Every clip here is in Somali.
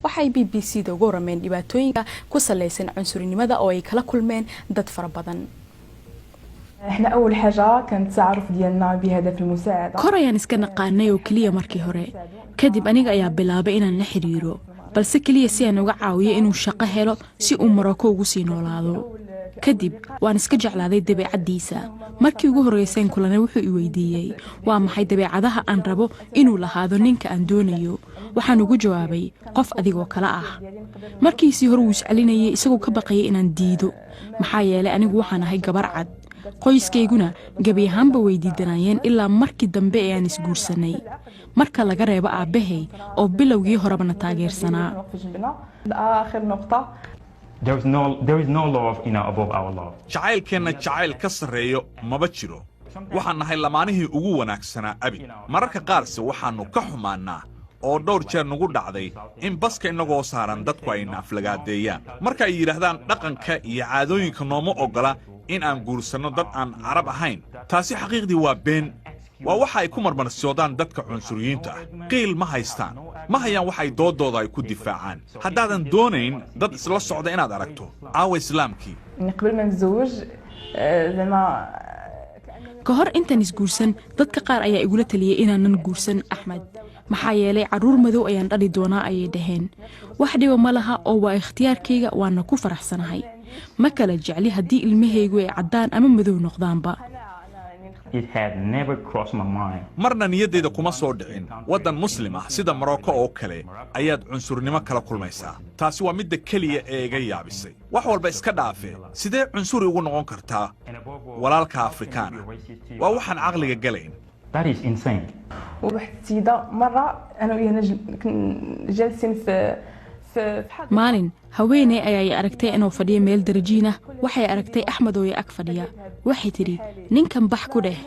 Waxay BBC da uga warameen dhibaatooyinka ku saleysan cunsurinimada oo ay kala kulmeen dad fara badan. احنا اول حاجه كان التعارف ديالنا بهدف المساعده. Kor ayaan iska naqaanay oo keliya markii hore. Kadib aniga ayaa bilaabay inaan la xiriiro, balse keliya si aan uga caawiyo inuu shaqo helo si uu Morocco ugu sii noolaado. Kadib waan iska jeclaaday dabeecaddiisa. Markii ugu horreyseen kulanay, wuxuu i weydiiyey waa maxay dabeecadaha aan rabo inuu lahaado ninka aan doonayo. Waxaan ugu jawaabay, "Qof adigoo kale ah." Markiisii hore wuu iscelinayay, isagoo ka baqayay inaan diido, maxaa yeelay anigu waxaan ahay gabar cad. Qoyskayguna gebi ahaanba way diidanaayeen ilaa markii dambe ee aan isguursanay, marka laga reebo aabbahay oo bilowgii horebana taageersanaa. اخر نقطه. There is no love above our love. Jacaylkeenna jacayl ka sarreeyo maba jiro. Waxaan nahay lamaanihii ugu wanaagsanaa abid. Mararka qaarse waxaannu ka xumaannaa oo dhowr jeer nagu dhacday in baska innagoo saaran dadku ayna aflagaadeeyaan marka ay yidhaahdaan dhaqanka iyo caadooyinka nooma oggola in aan guursanno dad aan Carab ahayn. Taasi xaqiiqdii waa been, waa waxa ay ku marmarsoodaan dadka cunsuriyiinta ah. Qiil ma haystaan, ma hayaan wax ay doodooda ay ku difaacaan. Haddaadan doonayn dad isla socda inaad aragto, aawa Islaamkii? يعني قبل ما نتزوج زعما Ka hor intaan isguursan, dadka qaar ayaa igula taliyey inaanan guursan Axmed, maxaa yeelay carruur madow ayaan dhali doonaa, ayay dhaheen. Wax dhiba ma laha oo waa ikhtiyaarkayga, waana ku faraxsanahay. Ma kala jecli haddii ilmahaygu ay caddaan ama madow noqdaanba. It had never crossed my mind. Marna niyaddayda kuma soo dhicin waddan Muslim ah sida Morocco oo kale ayaad cunsurnimo kala kulmaysaa. Taasi waa midda keliya ee iga yaabisay. Wax walba iska dhaafe, sidee cunsuri ugu noqon kartaa walaalka Afrikaana? Waa waxaan caqliga galayn. That is insane. وواحد السيده مره انا وياها جالسين في حديقة. Maalin haweeney ayaa i aragtay inuu fadhiyo meel darajiin ah. Waxay aragtay Axmed oo i ag fadhiya. Waxay tidhi, "Ninkan bax ku dheh."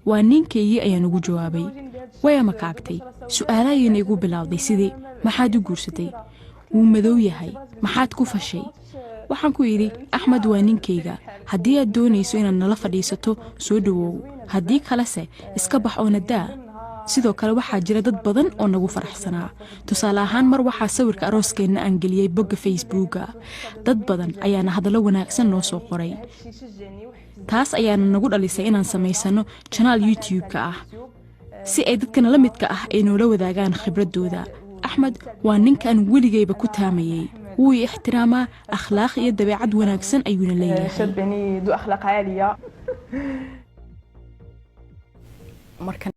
"Waa ninkaygii," ayaan ugu jawaabay. Way amakaagtay. Su'aalaayayna igu bilowday sidii, "Maxaad u guursatay? Wuu madow yahay, maxaad ku fashay?" Waxaan ku idhi, "Axmed waa ninkayga. Haddii aad doonayso inaad nala fadhiisato, soo dhowow. Haddii kalese, iska bax oo nadaa." Sidoo kale waxaa jira dad badan oo nagu faraxsanaa. Tusaale ahaan, mar waxaa sawirka arooskeenna aan geliyey bogga Facebooka. Dad badan ayaana hadallo wanaagsan noo soo qoray. Taas ayaana nagu dhalisay inaan samaysano channel YouTube-ka ah si ay dadkana la midka ah ay noola wadaagaan khibraddooda. Axmed waa ninkaan weligayba ku taamayey. Wuu i ixtiraamaa, akhlaaq iyo dabeecad wanaagsan ayuuna leeyahay. شاب يعني ذو اخلاق عاليه. Markan.